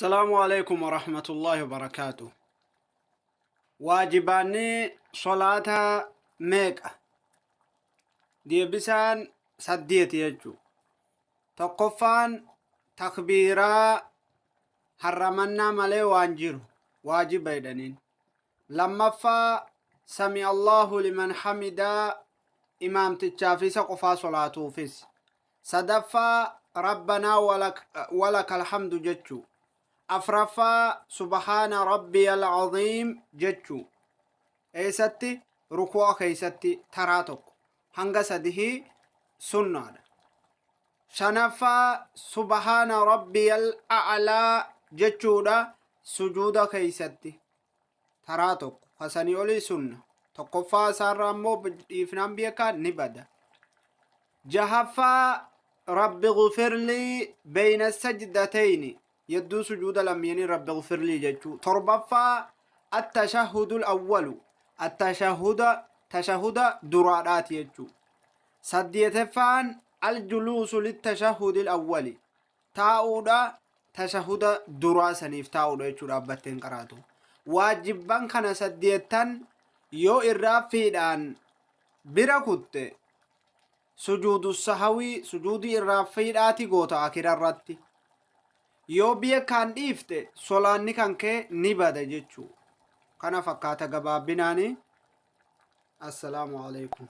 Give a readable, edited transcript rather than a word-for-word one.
Assalaamu alaikum warahmatullaahi wabarakaatu. Waajibaanni solaataa meeqa? Deebisaan saddeeti jechuu. Tokkoffaan takbiiraa harramannaa malee waan jiru waajiba jedhaniin. Lammaffaa sami Allahu liman hamidaa imaamtichaaf isa qofaa solaatuufis. Sadaffaa Rabbanaa walakal hamdu jechuu. Afraffaa Subhaana Rabbiyal Aziim jechuu. Eessatti? Ruku'a keessatti taraa tokko. Hanga sadihii sunnaadha. Shanaffaa Subhaana Rabbiyal A'laa jechuudha sujuuda keessatti. Taraa tokko. Kasanii olii sunna. Tokkoffaa isaarraa immoo dhiifnaan beekaa ni bada. Jahaffaa Rabbi gufirlii beeyna sajdatayni yedduu sujuuda lammiinii Rabbi gufirlii jechuu. Torbaffaa attashahudul awwalu attashahuda tashahuda duraadhaati jechuu. Saddeeteffaan aljuluusu littashahudil awwali taa'uudha tashahuda duraa saniif taa'uudha jechuu dhaabbatteen qaraatu. Waajjibban kana saddeettan yoo irraaffiidhaan bira kutte sujuudu sahawii sujuudii irraaffiidhaati goota akira irratti. Yoo beekaan dhiifte solaanni kan kee ni bada jechuu. Kana fakkaata gabaabbinaani. Assalaamu alaikum.